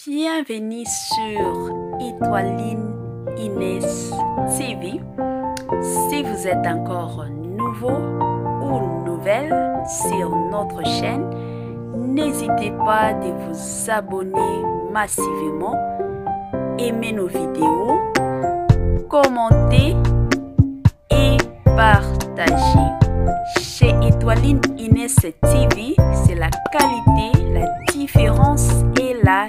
Bienvenue sur Étoiline Inès TV. Si vous êtes encore nouveau ou nouvelle sur notre chaîne, n'hésitez pas de vous abonner massivement, aimer nos vidéos, commenter et partager. Chez Étoiline Inès TV, c'est la qualité, la différence et la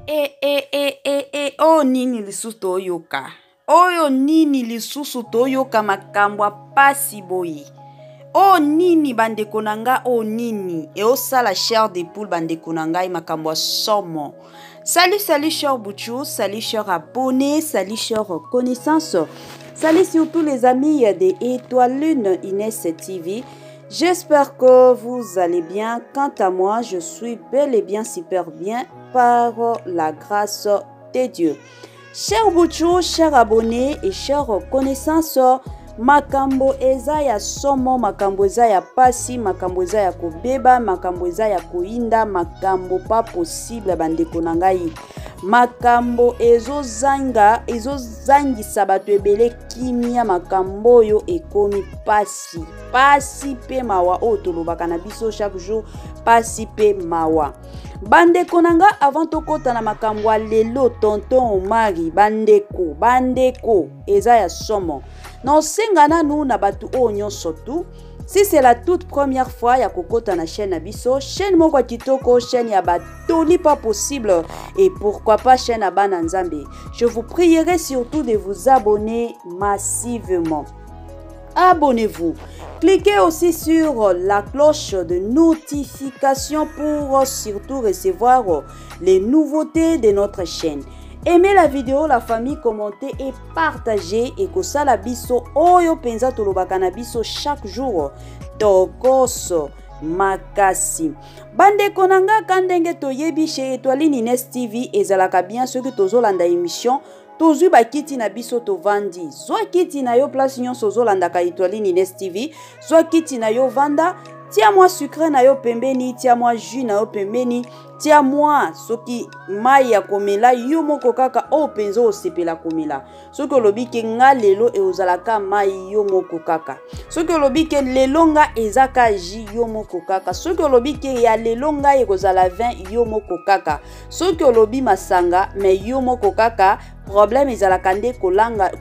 e e e e e oyo nini lisusu toyoka oyo nini lisusu toyoka makambo ya pasi boye oyo nini bandeko na nga oyo nini eosala chair de poule bandeko na ngai makambo ya somo. Salut, salut, cher Bouchou, salut, cher abonné, salut, cher connaissance. Salut surtout les amis de Étoile Lune Inès TV. J'espère que vous allez bien. Quant à moi, je suis bel et bien super bien par la grâce de Dieu. Cher Bouchou, cher abonné et cher connaissance, makambo eza ya somo, makambo eza ya pasi, makambo eza ya kobeba, makambo eza ya koyinda, makambo pas possible bandeko na ngai. Makambo ezozanga, ezozangisa bato ebele kimia, makambo oyo ekomi pasi. Pasi pe mawa oyo tolobaka na biso chaque jour, pasi pe mawa. Bandeko na nga, avant tokota na makambo ya lelo, tonton Omari, bandeko, bandeko, eza ya somo. Na osenga nanu na bato oyo nyonso tu, si c'est la toute première fois ya kokota na chaîne na biso, chaîne moko ya kitoko, chaîne ya batoli pas possible, et pourquoi pas chaîne ya bana Nzambe, je vous prierai surtout de vous abonner massivement. Abonnez-vous. Cliquez aussi sur la cloche de notification pour surtout recevoir les nouveautés de notre chaîne. Aimez la vidéo, la famille, commentez et partagez. Et kosala biso oyo penza tolobaka na biso chaque jour. Tokos makasi. Bandeko na nga ka ndenge toyebi chez Étoiline Inès TV ezalaka bien soki tozolanda émission. Tozwi bakiti na biso tovandi. Zwa kiti na yo place nyonso ozolandaka Étoiline Inès TV. Zwa kiti na yo vanda, tia mwa sucré na yo pembeni, tia mwa jus na yo pembeni, tia mwa soki mai ya komela yo moko kaka oyo mpenza osepela komela. Soki olobi ke nga lelo eozalaka mai yo moko kaka. Soki olobi ke lelo nga eza ka jus yo moko kaka. Soki olobi ke ya lelo nga ekozala vin yo moko kaka. Soki olobi masanga mais yo moko kaka, problème ezalaka nde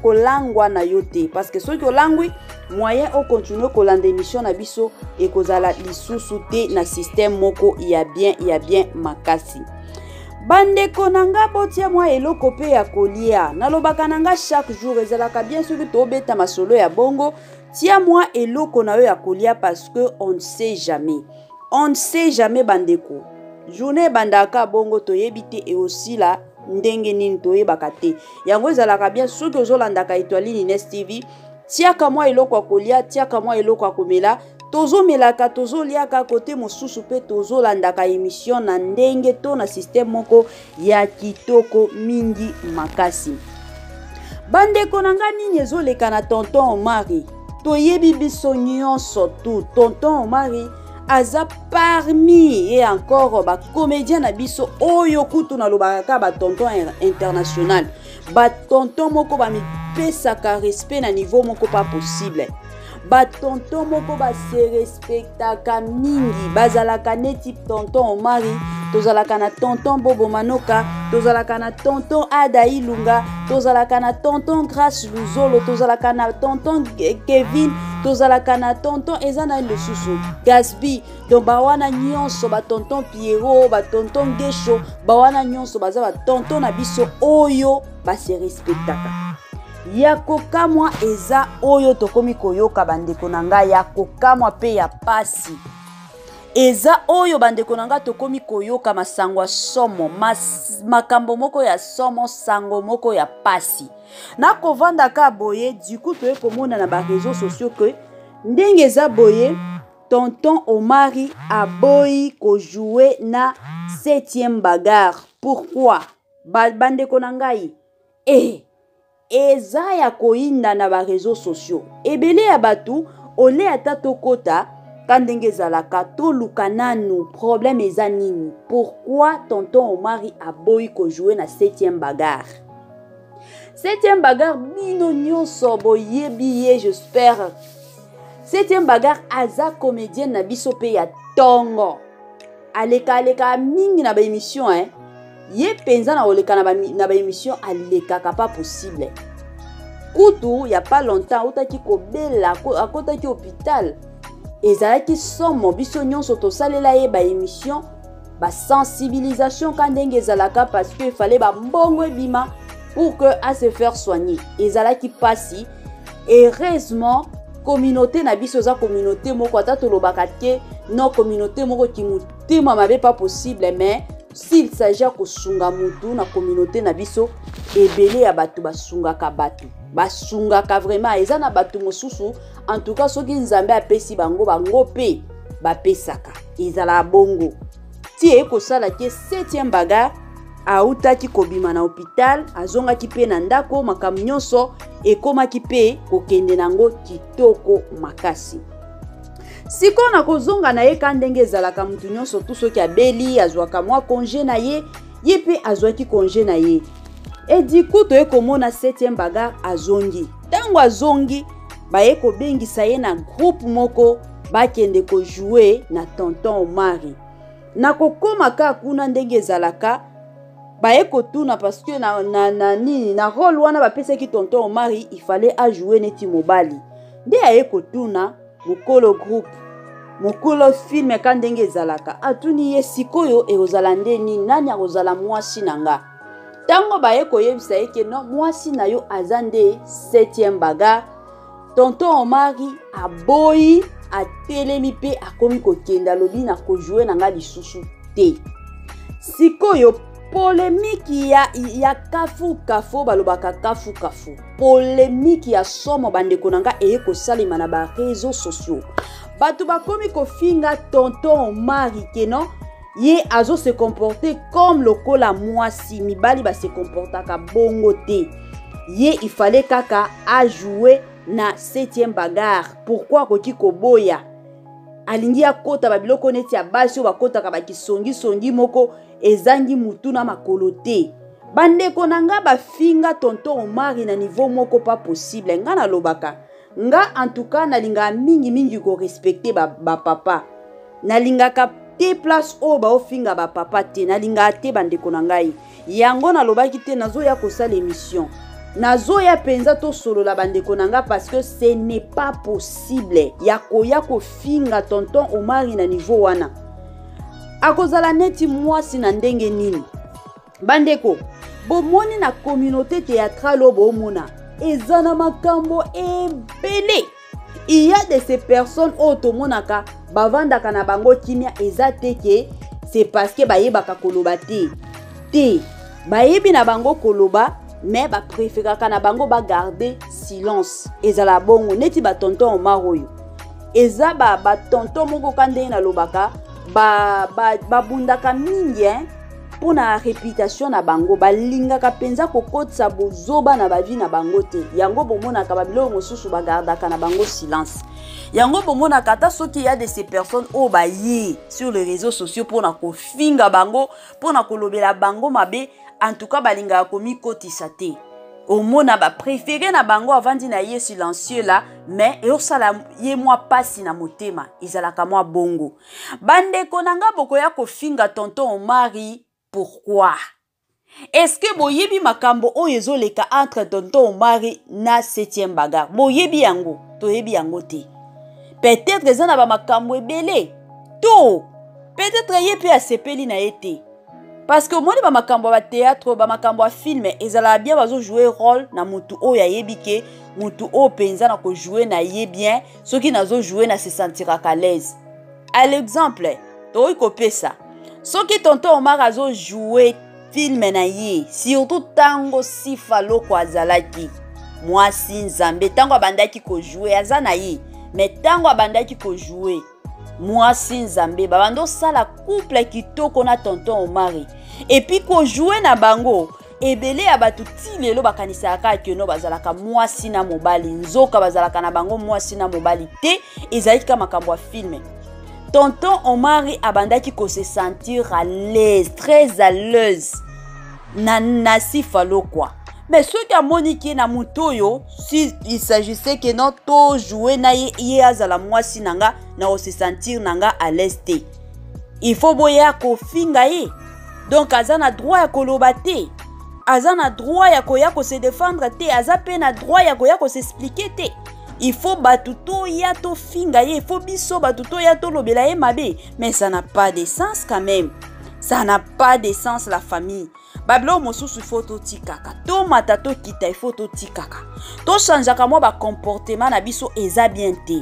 kolangwa na yo te, parce que soki olangwi moyen o continuer kolanda émission na biso ekozala lisusu te na système moko ya bien ya bien makasi. Bandeko na nga, botia mwa eloko pe ya kolia. Nalobaka na nga chaque jour ezalaka bien soki tobeta masolo ya bongo, tia mwa eloko na yo ya kolia parce que on ne sait jamais. On ne sait jamais bandeko. Journée ebandaka bongo toyebi te e osila ndenge nini toyebaka te. Yango ezalaka bien soki ozolandaka Étoiline Inès TV, tiaka mwa eloko ya kolia, tiaka mwa eloko ya komela. Tozomelaka, tozoliaka kote mosusu pe tozolandaka émission na ndenge to na système moko ya kitoko mingi makasi. Bandeko na nga, nini ezoleka na tonton Omari? Toyebi biso nyonso tu tonton Omari aza parmi et encore ba comédien na biso oyo kutu nalobaka kaka ba tonton international, ba tonton moko ba mipesaka respect na niveau moko pas possible, ba tonton moko ba se respectaka mingi, bazalaka neti tonton Omari, tozalaka na tonton Bobo Manoka, tozalaka na tonton Ada Ilunga, tozalaka na tonton Grace Luzolo, tozalaka na tonton Kevin, tozalaka na tonton eza na lisusu Gasby. Donc ba wana nyonso, ba tonton Pierrot, ba tonton Gesho, ba wana nyonso baza ba tonton na biso oyo ba se respectaka. Ya kokamwa eza oyo tokomi koyoka bandeko na ngai, ya kokamwa pe ya pasi eza oyo bandeko na ngai tokomi koyoka masango ya somo, makambo moko ya somo, sango moko ya pasi. Nakovanda ka boye, du coup toye komona na ba réseaux sociaux que ndenge eza boye tonton Omari aboyi kojouer na 7e bagarre. Pourquoi? Bandeko na ngai, eza ya koyinda na ba réseaux sociaux. Ebele ya bato ole ata tokota Ka ndenge ezalaka, toluka nanu problème eza nini. Pourquoi tonton Omari aboyi kojouer na 7e bagarre? 7e bagarre, bino nyonso boyebi ye, j'espère. 7e bagarre aza comédienne na biso pe ya tongo. Aleka aleka mingi na ba émission, hein. Ye penza na koleka na ba émission alekaka pas possible. Kutu ya pas longtemps autaki kobela, akotaki hôpital. Ezalaki somo, biso nyonso tosalela ye ba émission, ba sensibilisation ka ndenge ezalaka, parce que il fallait ba mbongo ebima pour que a se faire soigner. Ezalaki pasi. Heureusement communauté na biso eza communauté moko, ata tolobaka te non, communauté moko ki motema mabe pas possible, mais s'il s'agit ya kosunga mutu na communauté na biso, ebele ya bato basungaka bato, basungaka vraiment. Eza na bato mosusu en tout cas soki Nzambe apesi bango, bango pe bapesaka, ezala bongo. Ti eye kosala ke 7e bagarre autaki kobima na hôpital, azongaki pe na ndako, makambo nyonso ekomaki pe kokende nango kitoko makasi. Sikoyo na kozonga na ye ka ndenge ezalaka, mutu nyonso tu soki abeli azwaka mwa congé na ye, ye pe azwaki congé na ye. Et du coup toye komona 7e bagarre azongi. Tango azongi baye kobengisa ye na groupe moko bakende kojouer na tonton Omari. Na kokoma kaka kuna ndenge ezalaka, baye kotuna parce que na nini, na rôle wana bapesaki tonton Omari, il fallait ajouer neti mobali. Nde aye kotuna mokolo groupe, mokolo film ka ndenge ezalaka, atuni ye sikoyo ekozala nde nini, nani akozala mwasi na nga. Tango baye koyebisa ye ke non, mwasi na yo aza nde 7e bagarre, tonton Omari aboyi, atelemi pe akomi kokende, alobi na kojouer na nga lisusu te. Sikoyo polémique ya kafu kafu, balobaka kafu kafu, polémique ya somo bandeko na nga eye kosalema na ba réseaux sociaux. Bato bakomi kofinga tonton Omari ke non, ye azo se comporter comme lokola mwasi, mibali ba se comportaka bongo te. Ye il fallait kaka a jouer na 7e bagarre. Pourquoi akoki koboya? Alingi akota ba biloko neti ya basi oyo bakotaka ba kisongisongi moko ezangi mutu na makolo te. Bandeko na nga bafinga tonton Omari na niveau moko pas possible. Nga nalobaka, nga en tout cas nalingaka mingi mingi ko respecter ba papa. Nalingaka te place oyo baofinga ba papa te, nalingaka te bandeko na ngai. Yango nalobaki te nazoya kosala émission. Nazoya penza tosolola bandeko na nga parce que ce n'est pas possible ya koya kofinga tonton Omari na niveau wana. Akozala neti mwasi na ndenge nini? Bandeko, bomoni na communauté théâtrale oyo bomona eza na makambo ebele. Il y a de ces personnes oyo tomonaka bavandaka na bango kimia, eza te ke c'est parce que bayebaka koloba te. Te, bayebi na bango koloba, mais ba préféraka na bango ba garder silence. Ezala bongo neti ba tonton Omar oyo. Eza ba tonton moko ka ndenge nalobaka, babundaka mingi, hein, mpo na réputation na bango, balingaka mpenza kokotisa bozoba na ba vie na bango te. Yango bomonaka ba biloko mosusu bagardaka na bango silence. Yango bomonaka ata soki ya de ces personnes oyo baye sur les réseaux sociaux mpo na kofinga bango, mpo na kolobela bango mabe, en tout cas balingaka komikotisa te. Omona ba préféré na bango avandi na ye silencieux là, mais eyosala ye mwa pasi na motema, ezalaka mwa bongo. Bandeko na nga bokoya kofinga tonton Omari pourquoi? Est-ce que boyebi makambo oyo ezoleka entre tonton Omari na 7e bagarre? Boyebi yango? Toyebi yango te. Peut-être eza na ba makambo ebele. To peut-être ye pe asepeli na ye te. Parce que omoni ba makambo ya ba théâtre, ba makambo ya film, ezalaka bien bazo jouer rôle na mutu oyo ayebi ke mutu oyo penza na ko jouer na ye bien, soki nazo jouer na se sentiraka à l'aise. À l'exemple, tokoki kopesa soki tonton Omar azo jouer film na ye, surtout tango Sifa Loko azalaki mwasi Nzambe, tango abandaki ko jouer aza na ye, mais tango abandaki ko jouer mwasi Nzambe, babando sala couple kitoko na tonton Omari, et puis ko jouer na bango ebele ya bato ti lelo bakanisaka kaka ke no bazalaka mwasi na mobali, nzoka bazalaka na bango mwasi na mobali te, ezalaki kaka makambo ya film. Tonton Omari abandaki ko se sentir à l'aise, très à l'aise na Sifa Lokwa. Mais soki amoni ke na moto oyo, si il s'agissait que non to jouer na ye, ye azala mwasi na nga, na ko se sentir na nga à l'aise te. Il faut boya kofinga ye. Donc aza na droit ya koloba te. Aza na droit ya koya ko se défendre te, aza pe na droit ya koya ko s'expliquer te. Il faut bato toya tofinga ye, il faut biso bato toya tolobela ye mabe. Mais ça n'a pas de sens quand même. Ça n'a pas de sens, la famille. Babiloko mosusu il faut totikaka, tomata tokita, il faut totikaka, tochangeaka mwa bacomportement na biso, eza bien te.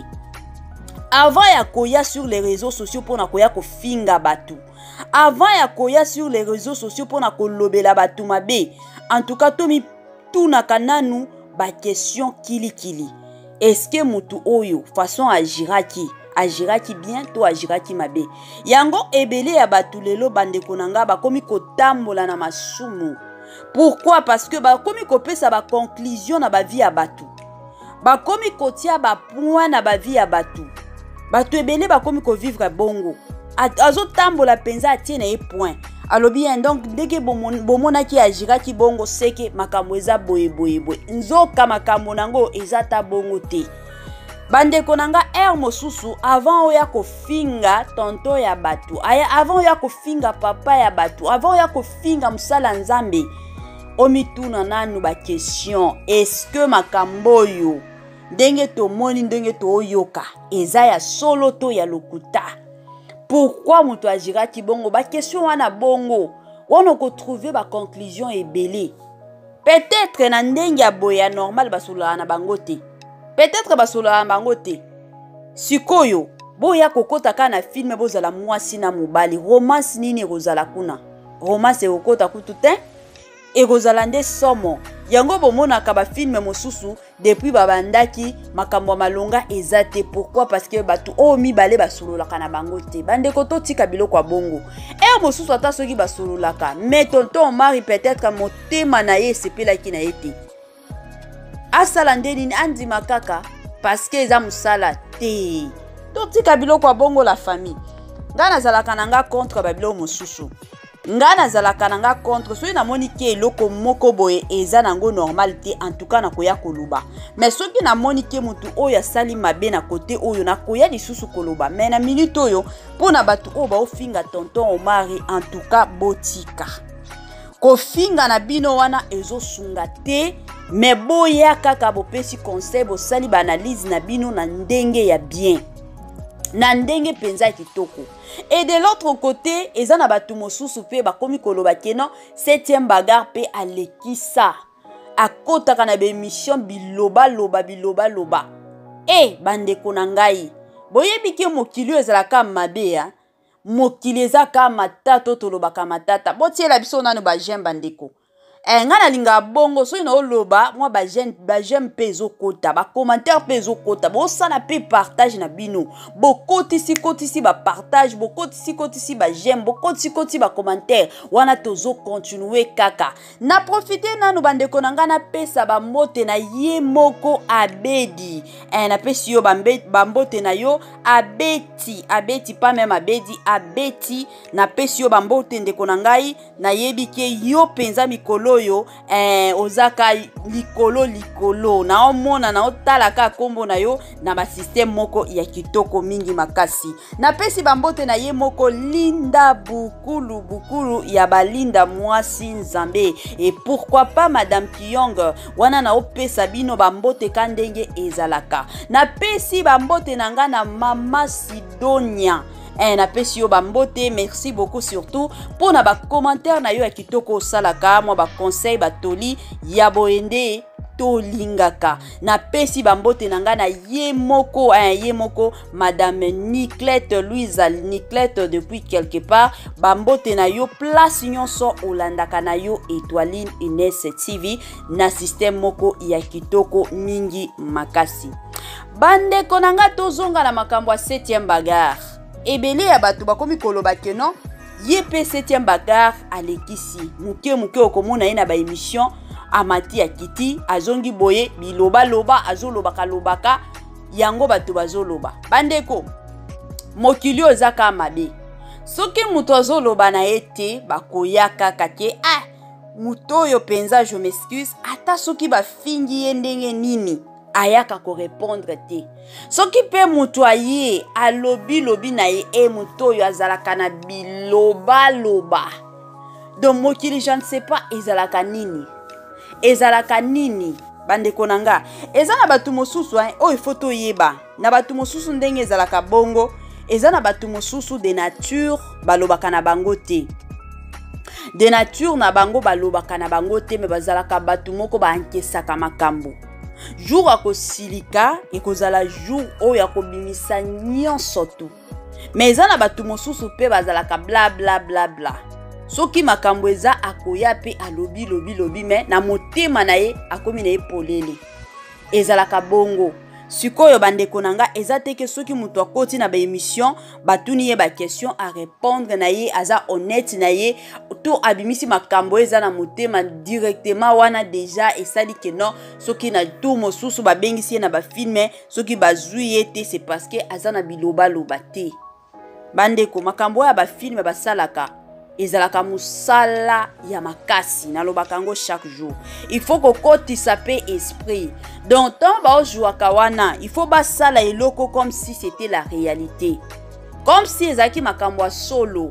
Avant ya koya sur les réseaux sociaux mpona koya kofinga bato, avant ya koya sur les réseaux sociaux mpona kolobela bato mabe, en tout cas tomitunaka nanu baquestion kilikili. Est-ce que mutu oyo façon agiraki bien to agiraki mabe? Yango ebele ya bato lelo, bandeko na nga, bakomi kotambola na masumu. Pourquoi? Parce que bakomi kopesa baconclusion na bavie ya bato, bakomi kotia bapoint na bavie ya bato. Bato ebele bakomi kovivre bongo, azotambola mpenza, atie na ye point, alobi ye donc ndenge bomonaki agiraki bongo, seke makambo eza boye boye boye, nzoka makambo nango eza ta bongo te. Bandeko na nga, heure mosusu avant oya kofinga tonton ya bato, avant oya kofinga papa ya bato, avant oya kofinga mosala Nzambe, omituna nanu baquestion: est-ce que makambo oyo ndenge tomoni, ndenge tooyoka, eza ya solo to ya lokuta? Pourquoi moto agiraki bongo? Baquestion wana bongo wana okotrouve baconclusion ebele. Peut-être na ndenge ya boye ya normal basololaka na bango te, peut-être basololaka na bango te. Sikoyo boya kokɔta kaka na film, bozala mwasi na mobali, romance nini ekozala kuna? Romance ekokɔta kutu te, ekozala nde somo. Yango bomonaka bafilm mosusu, depuis babandaki, makambo ya malonga eza te. Pourquoi? Parce que bato oyo mibale basololaka na bango te. Bandeko, totika biloko ya bongo. Heure mosusu ata soki basololaka, mais tonton Omari peut-être motema na ye esepelaki na ye te. Asala nde nini? Andima kaka parce que eza mosala te. Totika biloko ya bongo, la famille. Ngai nazalaka na nga contre babiloko mosusu, ngai nazalaka na nga contre. Soki namoni ke eloko moko boye eza nango normal te, en tout cas nakoya koloba. Mais soki namoni ke motu oyo asali mabe na kote oyo, nakoya lisusu koloba. Mais na minute oyo, mpo na bato oyo baofinga tonton Omari, en tout cas botika kofinga na bino wana, ezosunga te. Mais boya kaka bopesi conseil, bosali baanalyse na bino na ndenge ya bien, na ndenge mpenza ya kitoko. Et de l'autre côté, eza na bato mosusu mpe bakomi koloba ke non, septième bagarre mpe alekisa, akɔtaka na baémission bilobaloba bilobaloba. E bandeko na ngai, boyebi ke mokili oyo ezalaka mabe ya mokili, eza ka matata oyo tolobaka matata. Botiela biso nano baj'aime, bandeko. Ngai nalingaka bongo, soki naoloba mwa baj'aime mpe ezokota, bacommentaire mpe ezokota, bosala mpe partage na bino, bokotisi kotisi bapartage, bokotisi kotisi baj'aime, bokotisi kotisi bacommentaire wana, tozocontinue kaka. Na profite nanu, bandeko na ngai, napesa bambote na ye moko Abedi. Napesi yo bambote na yo Abeti, Abeti, pas même Abedi, Abeti. Napesi yo bambote, ndeko na ngai. Nayebi ke yo mpenza mikolo oyo ozaka likolo likolo, naomona, naotala kaka nkombo na yo na basystème moko ya kitoko mingi makasi. Napesi bambote na ye moko Linda Bukulu, Bukulu ya balinda, mwasi Nzambe. Et pourquoi pas madame Kiyong wana. Naopesa bino bambote ka ndenge ezalaka. Napesi bambote na ngai na mama Sidonia. Napesi yo bambote, merci beaucoup, surtout mpona bacommentaire na yo ya kitoko osalaka, mwa baconseil, batoli ya boye nde tolingaka. Napesi bambote na ngai na ye moko, ye moko madame Niclette, Louise Niclette, depuis quelque part. Bambote na yo place nyonso olandaka na yo Etoiline Ines TV na système moko ya kitoko mingi makasi. Bandeko na ngai, tozonga na makambo ya 7e bagarre. Ebele ya bato bakomi koloba ke non, ye mpe 7e bagarre alekisi moke moke. Okomona ye na baémission, amati, akiti, azongi boye, bilobaloba, azolobaka lobaka yango bato bazoloba. Bandeko, Mokili oyo eza kaka mabe. Soki moto azoloba na ye te, bakoya kaka ke ah, moto oyo mpenza, je m'excuse, ata soki bafingi ye ndenge nini, ayaka korepondre te. Soki mpe moto aye alobi lobi na ye, e moto oyo azalaka na bilobaloba. Donc mokili, je ne sais pas ezalaka nini, ezalaka nini bandeko na nga. Eza na bato mosusu oyo ifo toyeba na bato mosusu ndenge ezalaka bongo. Eza na bato mosusu de nature balobaka na bango te, de nature na bango balobaka na bango te, me bazalaka bato moko baankesaka makambo. Jour akosilika ekozala jour oyo akobimisa nyonso tu. Me eza na bato mosusu mpe bazalaka bla bla bla bla. Soki makambo eza, akoya mpe alobi lobi lobi, me na motema na ye akomi na ye polele. Ezalaka bongo. Sikoyo bandeko na nga, eza te ke soki moto akoti na baémission, batuni ye baquestion, arépondre na ye, aza honnête na ye to abimisi makambo eza na motema directement, wana déjà esali ke non. Soki na tour mosusu babengisi ye na bafilm, soki bazwi ye te, c'est parce que aza na bilobaloba te. Bandeko, makambo oyo ya bafilm basalaka ezalaka mosala ya makasi. Nalobaka yango chaque jour, il faut kokotisa mpe esprit. Donc ntango baozwaka wana, il faut basala eloko comme si c'était la réalité, comme si ezalaki makambo ya solo.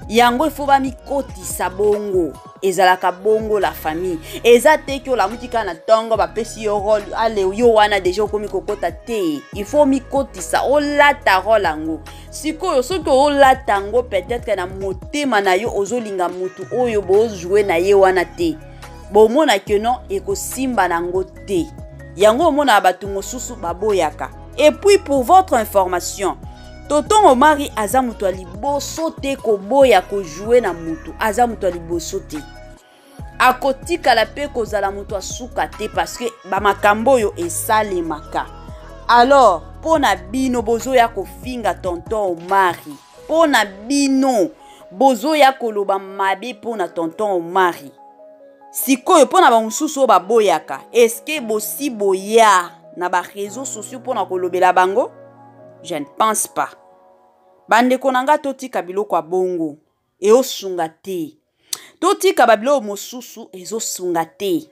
Yango il faut bamikotisa bongo. Ezalaka bongo, la famille. Eza te ki olamuki kaka na ntongo, bapesi yo rôle, ale yo wana déjà okomi kokota te. Il faut mikotisa, olata rôle yango. Sikoyo soki olata yango, peut-être na motema na yo ozolinga motu oyo bozwe na ye wana te, bomona ke non, ekosimba nango te. Yango omonaka bato mosusu baboyaka. Et puis, pour votre information, Tonton Omari aza moto ya liboso te koboya kojouer na motu. Aza moto ya liboso te, akotikala mpe kozala moto asuka te, parce que bamakambo oyo esalemaka. Alors mpo na bino bozoya kofinga Tonton Omari, mpo na bino bozoya koloba mabe mpo na Tonton Omari, sikoyo mpo na bamosusu oyo baboyaka, eske bosi boya na baréseaux sociaux mpo na kolobela bango? Je ne pense pas. Bandeko na nga, totika biloko ya bongo, eosunga te. Totika babiloko mosusu, ezosunga te.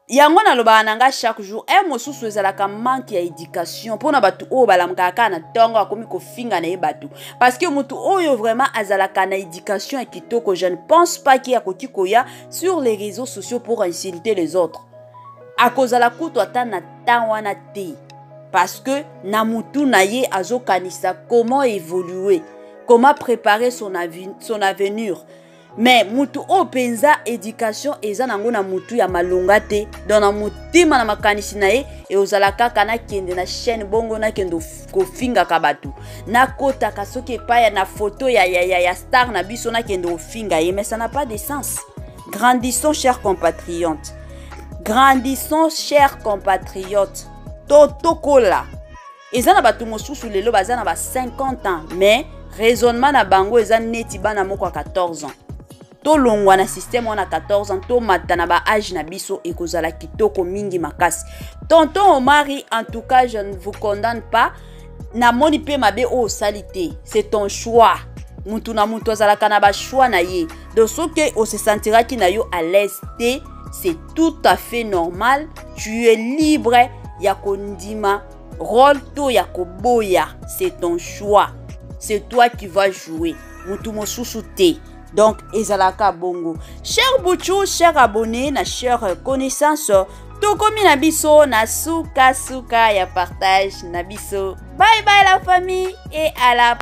Yango nalobaka na nga chaque jour, e mosusu ezalaka manque ya éducation mpona bato oyo balamukaka kaka na ntongo, akomi kofinga na ye bato. Parce que motu oyo vraiment azalaka na éducation ya kitoko, je ne pense pas ke akoki koya sur les réseaux sociaux pour insulter les autres. Akozala kutu ata na temps wana te, parce que na mutu na ye azokanisa comment évoluer, comment préparer son avenir. Mais mutu oyo mpenza éducation eza nango na mutu ya malonga te, donc na motema na makanisi na ye eozala kaka nakende na chaîne bongo, nakende kofingaka bato, nakotaka soki epai na foto ya star na biso, nakende kofinga ye. Mais ça n'a pas de sens. Grandissons, chers compatriotes, grandissons, chers compatriotes. To tokola. Eza na bato mosusu lelo baza na ba 50 ans, mais raisonnement na bango eza neti bana moko ya 14 ans. Tolongwa na système wana 14 ans, tomata na baâge na biso, ekozala kitoko mingi makasi. Tonton Omari, en tout cas, je ne vous condamne pas. Namoni mpe mabe oyo osali te, c'est ton choix. Mutu na mutu azalaka na bachoix na ye. Donc soki ose sentiraki na yo à l'aise te, c'est tout à fait normal. Tu es libre ya kondima rôle to ya koboya, c'est ton choix, c'est toi qui vas jouer, mutu mosusu te. Donc ezalaka bongo, cher buchu, cher abonné na cher connaissance. Tokomi na biso na sukasuka ya partage na biso. Bye bye la famille et à la